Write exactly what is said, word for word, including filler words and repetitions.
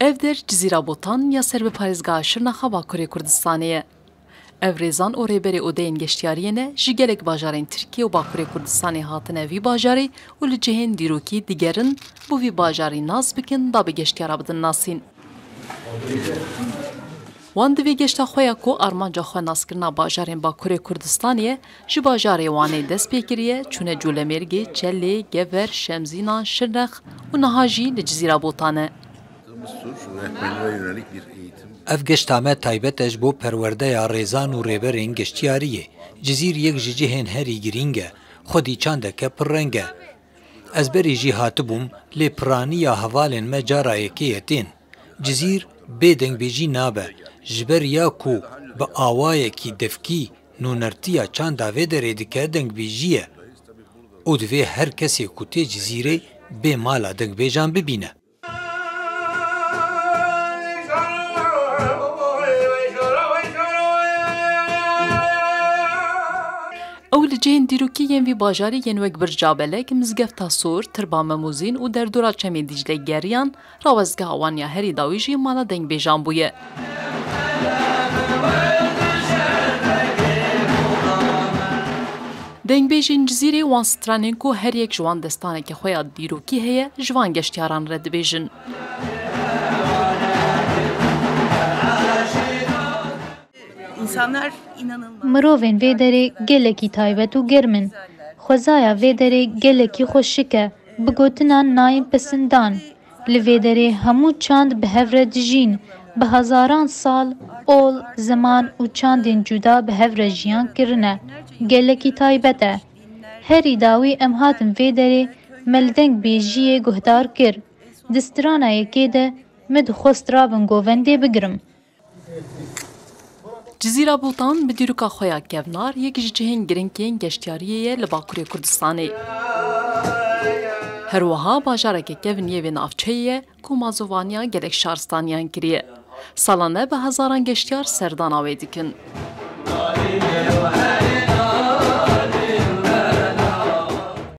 Ev der Cizîra Botan ya ser bi parêzgeha Şirnexa Bakurê Kurdistanê ye. Ev rêzan û rêberê odeyên geştiyariyê ne ji gelek bajarên Tirkiye û Bakurê Kurdistanê hatine vî bajarê û li cihên dîrokî digerin, bo vî bajarî nas bikin da bi geştiyara bidin nasîn. Wan di vê geşta xwe ya ku armanca xwe naskirina bajarên Bakurê Kurdistanê ye, ji bajarê Wanê dest pê kiriye, çûne Colemêrgê, Çelê, Gever, Şemzînan, Şirnex û niha jî li Cizîra Botan e. Ev geşta me taybet e ji bo perwerdeya rêzan û rêberên geştiyariyê. Cizîr yek ji cihên herî girîng e, xwedî çandeke pirreng e. Ez berî jî hatibûm, lê piraniya hevalên me cara yekê ye tên. Cizîr bê dengbêjî nabe, ji ber ya ku bi awayekî devkî nûnertiya çanda vê derê dike dengbêjî ye. Û divê her kesê ku tê Cizîrê bê mala dengbêjan bibîne. Ew li cihên dîrokî yên vî bajarî yên wek Birca Belek, Mizgefta Sor, Tirba Memûzîn û derdora Çemê Dîcle geriyan, rawestgeha wan ya herî dawî jî mala dengbêjan bûye. Dengbêjên Cizîrê wan stranên ku her yek ji wan destaneke xwe ya dîrokî heye, ji van geştiyaran re dibêjin. İnsanlar inanılmaz. Mirovên vê derê gelekî taybet û germ in. Xwezaya vê derê gelekî xweşik e. Bi gotinan nayên pesindan. Li vê derê hemû çand bi hev re dijîn. Bi hezaran sal ol, ziman û çandên cuda bi hev re jiyan kirine. Gelekî taybet e. Herî dawî em hatin vê derê, me li dengbêjiyê guhdar kir. Di strana yekê de min dixwest rabin govendê bigirim. Cizîra Botan bi dîroka xwe ya kevnar yek ji cihên girîng yên geştiyariyê ye li Bakurê Kurdistanê. Her wiha bajareke kevin yê vê navçeyê ye ku mazovaniya gelek şaristaniyan kiriye. Salane bi hezaran geştiyar serdana wê dikin.